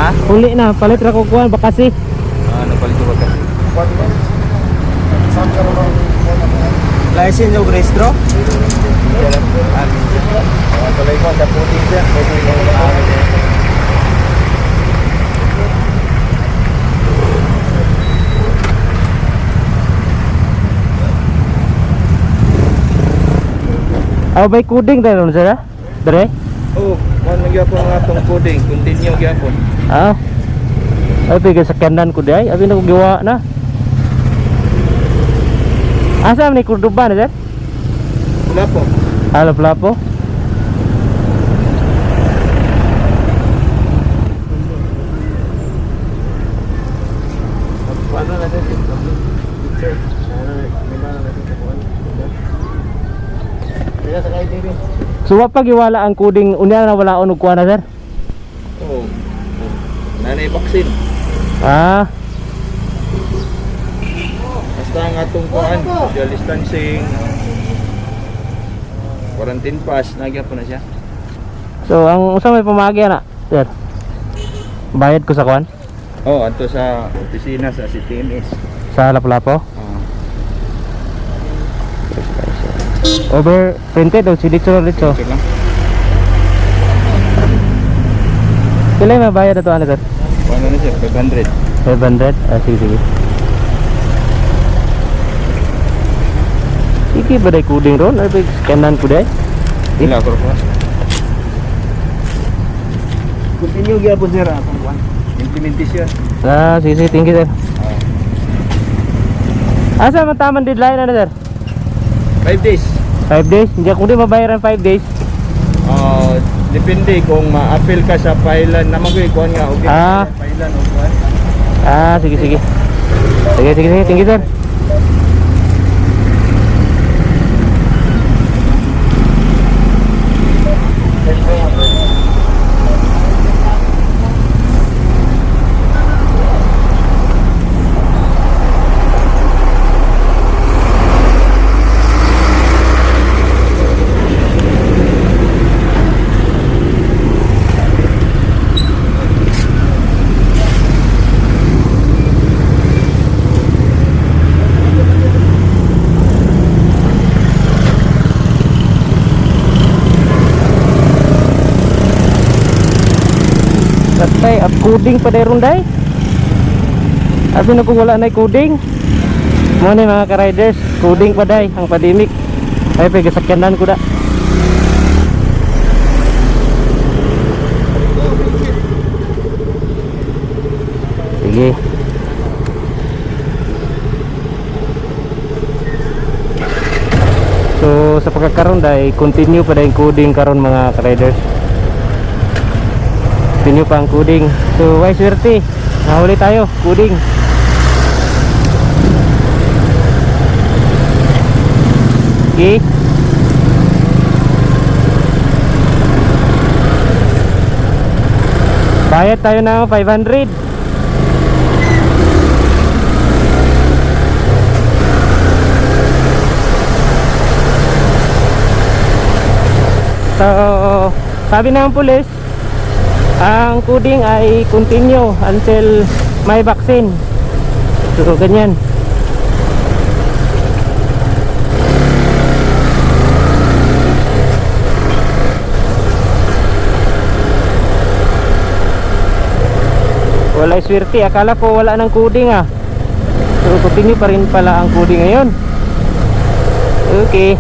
Ha? Uli na, palit ra ko kuan bakasi. Ah, nagpalit ko kasi. License o registro? Ah, tuloy ko sa puti siya. Aw bay coding tayo ron sir ah? Dre? Oh, man magyapon ang atong coding, continue gyapon. Ah. Ay pigil sa kanan ko day. Abi na ko giwa na. Asa man ni Cordoba na sir? Wala po. Ah, Lapu-Lapu. Ano na din? Picture. So wa pa giwala ang coding unya na wala og kuha na sir. Oh. Nanay vaccine. Ah, Basta ang atong kuan, social distancing, quarantine pass, nagyapon na siya. So ang usa may pamagi na sir. Bayad ko sa kuan Oh, anto sa opisina sa CTMS. sa Lapu-Lapu. Ah, Over printed o si Litso Litso. picture lang. Pila yung mabayad na to ano sir? Ano na siya? 500. 500? Ah, sige sige. Sige ba day coding ron? Ay, pag scanan ko day? Pila ko po. Continue gyapon sir atong kuan. Implementation. Ah, sige sige, thank you sir. Asa man tamang deadline ano sir? 5 days. 5 days? Hindi ako di mabayaran 5 days. Ah, depende kung ma-appeal ka sa pailan na mag kuan nga okay. Ah. Pailan o kuan. Ah, sige sige. Sige sige sige, thank you sir. Patay, up coding pa day ron day. Abi na kung wala na coding. Mo ni mga ka-riders, coding pa day ang pandemic. Ay pag sakyanan ko da. Sige. So sa pagkakaroon day, continue pa day ang coding karon mga ka-riders. Continue pa ang coding. So, ay swerte. Nahuli tayo, coding. Okay. Bayad tayo ng 500. So, sabi ng pulis, ang coding ay continue until may vaccine. So, ganyan. Wala swerte. Akala ko wala ng coding ah. So, continue pa rin pala ang coding ngayon. Okay.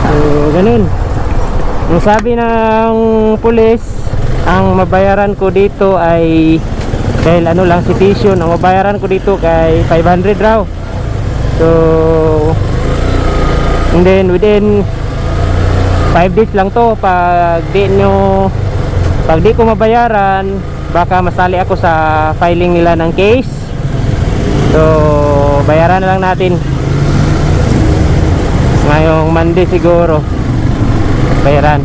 So, ganun. Ang sabi ng pulis, ang mabayaran ko dito ay dahil ano lang citation, ang mabayaran ko dito kay 500 raw. So and then within 5 days lang to, pag di ko mabayaran, baka masali ako sa filing nila ng case. So bayaran na lang natin ngayong Monday siguro, bayaran.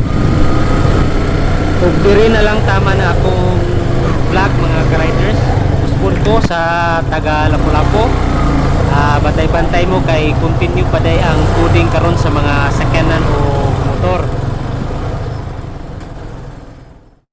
Ug diri na lang tama na akong vlog, mga ka-riders. Uspon ko sa taga Lapu-Lapu. Bantay-bantay mo kay continue pa day ang coding karon sa mga sakyanan o motor.